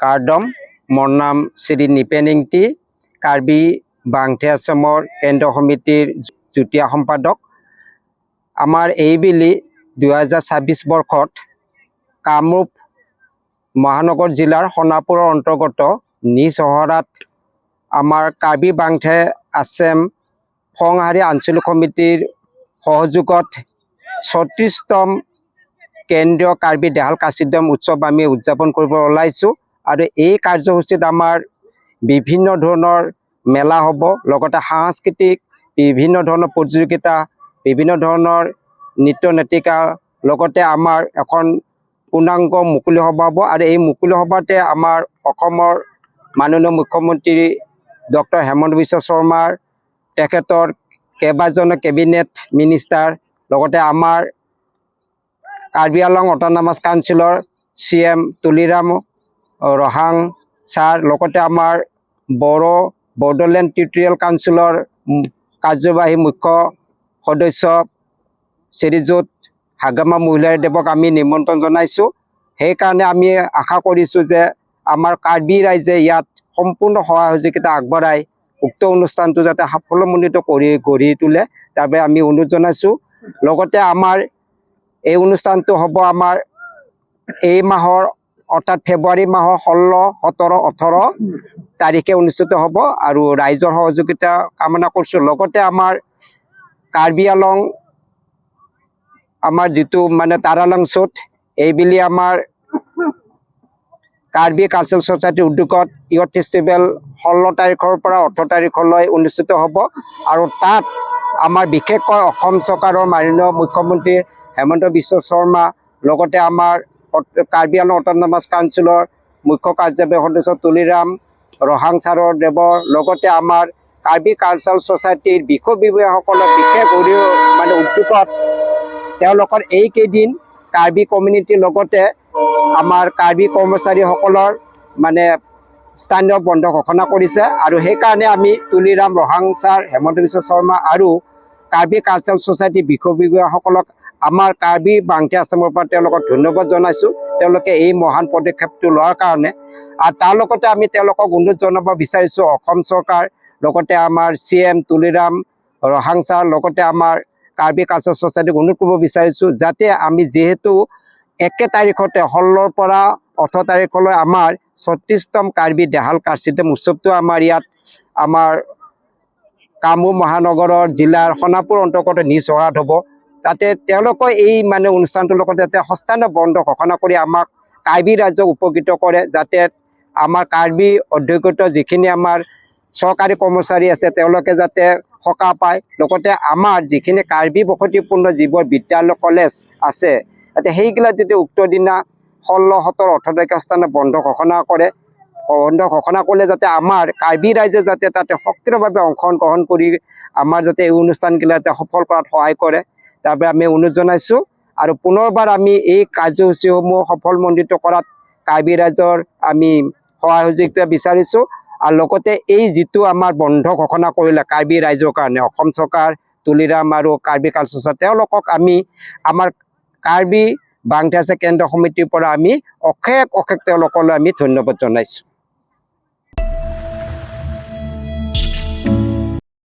কাৰ্দম। মোৰ নাম শ্ৰী নিপেন ইংতি, কাৰ্বি বাংঠে আছামৰ কেন্দ্ৰীয় সমিতিৰ যুটীয়া সম্পাদক। আমাৰ এইবেলি 2026 বৰ্ষত কামৰূপ মহানগৰ জিলাৰ সোণাপুৰৰ অন্তৰ্গত নিজ চহৰাত আমাৰ কাৰ্বি বাংঠে আছেম ফংহাৰী আঞ্চলিক সমিতিৰ সহযোগত 36তম কেন্দ্ৰীয় কাৰ্বি দেহাল কাচিদম উৎসৱ আমি উদযাপন কৰিব ওলাইছোঁ। আৰু এই কাৰ্যসূচীত আমাৰ বিভিন্ন ধৰণৰ মেলা হ'ব, লগতে সাংস্কৃতিক বিভিন্ন ধৰণৰ প্ৰতিযোগিতা, বিভিন্ন ধৰণৰ নৃত্য নাটিকা, লগতে আমাৰ এখন পূৰ্ণাংগ মুকলি সভা হ'ব। আৰু এই মুকলি সভাতে আমাৰ অসমৰ মাননীয় মুখ্যমন্ত্ৰী ডক্টৰ হেমন্ত বিশ্ব শৰ্মাৰ, তেখেতৰ কেইবাজনো কেবিনেট মিনিষ্টাৰ, লগতে আমাৰ কাৰ্বি আংলং অট'নমাছ কাউন্সিলৰ চি এম তুলিৰাম ৰহাং ছাৰ, লগতে আমাৰ বড়ো বড়োলেণ্ড টেৰিটৰিয়েল কাউন্সিলৰ কাৰ্যবাহী মুখ্য সদস্য শ্ৰীযুত হাগ্ৰামা মহিলাৰীদেৱক আমি নিমন্ত্ৰণ জনাইছোঁ। সেইকাৰণে আমি আশা কৰিছোঁ যে আমাৰ কাৰ্বি ৰাইজে ইয়াত সম্পূৰ্ণ সহায় সহযোগিতা আগবঢ়াই উক্ত অনুষ্ঠানটো যাতে সাফল্যমণ্ডিত কৰি গঢ়ি তোলে, তাৰ বাবে আমি অনুৰোধ জনাইছোঁ। লগতে আমাৰ এই অনুষ্ঠানটো হ'ব আমাৰ এই মাহৰ, অৰ্থাৎ ফেব্ৰুৱাৰী মাহৰ 16, 17, 18 তাৰিখে অনুষ্ঠিত হ'ব আৰু ৰাইজৰ সহযোগিতা কামনা কৰিছোঁ। লগতে আমাৰ কাৰ্বি আলং আমাৰ যিটো মানে তাৰালাংচুত এইবেলি আমাৰ কাৰ্বি কালচাৰেল ছ'চাইটিৰ উদ্যোগত ইয়থ ফেষ্টিভেল 16 তাৰিখৰ পৰা 18 তাৰিখলৈ অনুষ্ঠিত হ'ব। আৰু তাত আমাৰ বিশেষকৈ অসম চৰকাৰৰ মাননীয় মুখ্যমন্ত্ৰী হেমন্ত বিশ্ব শৰ্মা, লগতে আমাৰ কাৰ্বি আংলং অট'নমাছ কাউন্সিলৰ মুখ্য কাৰ্যবাহী সদস্য তুলিৰাম ৰহাং ছাৰৰ দেৱৰ লগতে আমাৰ কাৰ্বি কালচাৰেল ছ'চাইটিৰ বিষয়ববীয়াসকলৰ বিশেষ মানে উদ্যোগত তেওঁলোকৰ এইকেইদিন কাৰ্বি কমিউনিটিৰ লগতে আমাৰ কাৰ্বি কৰ্মচাৰীসকলৰ মানে স্থানীয় বন্ধ ঘোষণা কৰিছে। আৰু সেইকাৰণে আমি তুলিৰাম ৰহাং ছাৰ, হেমন্ত বিশ্ব শৰ্মা আৰু কাৰ্বি কালচাৰেল ছ'চাইটিৰ বিষয়ববীয়াসকলক আমাৰ কাৰ্বি বাংটি আছামৰ পৰা তেওঁলোকক ধন্যবাদ জনাইছোঁ, তেওঁলোকে এই মহান পদক্ষেপটো লোৱাৰ কাৰণে। আৰু তাৰ লগতে আমি তেওঁলোকক অনুৰোধ জনাব বিচাৰিছোঁ, অসম চৰকাৰ, লগতে আমাৰ চি এম তুলিৰাম ৰহাং ছাৰ, লগতে আমাৰ কাৰ্বি কালচাৰেল ছ'চাইটিক অনুৰোধ কৰিব বিচাৰিছোঁ, যাতে আমি যিহেতু একে তাৰিখতে 16ৰ পৰা 18 তাৰিখলৈ আমাৰ 36তম কাৰ্বি দেহাল কাৰ্চিদম উৎসৱটো আমাৰ ইয়াত আমাৰ কামৰূপ মহানগৰৰ জিলাৰ সোণাপুৰ অন্তৰ্গত নিজ চহৰাত হ'ব, তাতে তেওঁলোকৰ এই মানে অনুষ্ঠানটোৰ লগতে যাতে সস্থানীয় বন্ধ ঘোষণা কৰি আমাক কাৰ্বি ৰাজ্যক উপকৃত কৰে, যাতে আমাৰ কাৰ্বি অধ্যুষিত যিখিনি আমাৰ চৰকাৰী কৰ্মচাৰী আছে, তেওঁলোকে যাতে সকাহ পায়। লগতে আমাৰ যিখিনি কাৰ্বি বসতিপূৰ্ণ যিবোৰ বিদ্যালয়, কলেজ আছে, যাতে সেইগিলা যাতে উক্ত দিনা 16, 17, 18 তাৰিখৰ স্থানত বন্ধ ঘোষণা কৰে। বন্ধ ঘোষণা কৰিলে যাতে আমাৰ কাৰ্বি ৰাইজে যাতে তাতে সক্ৰিয়ভাৱে অংশগ্ৰহণ কৰি আমাৰ যাতে এই অনুষ্ঠানগিলা যাতে সফল কৰাত সহায় কৰে, তাৰ বাবে আমি অনুৰোধ জনাইছোঁ। আৰু পুনৰবাৰ আমি এই কাৰ্যসূচীসমূহ সফলমণ্ডিত কৰাত কাৰ্বি ৰাইজৰ আমি সহায় সহযোগিতা বিচাৰিছোঁ। আৰু লগতে এই যিটো আমাৰ বন্ধ ঘোষণা কৰিলে কাৰ্বি ৰাইজৰ কাৰণে অসম চৰকাৰ, তুলিৰাম আৰু কাৰ্বি কালচাৰ, তেওঁলোকক আমি আমাৰ কাৰ্বি বাংঠাছে কেন্দ্ৰ সমিতিৰ পৰা আমি অশেষ অশেষ তেওঁলোকলৈ আমি ধন্যবাদ জনাইছোঁ।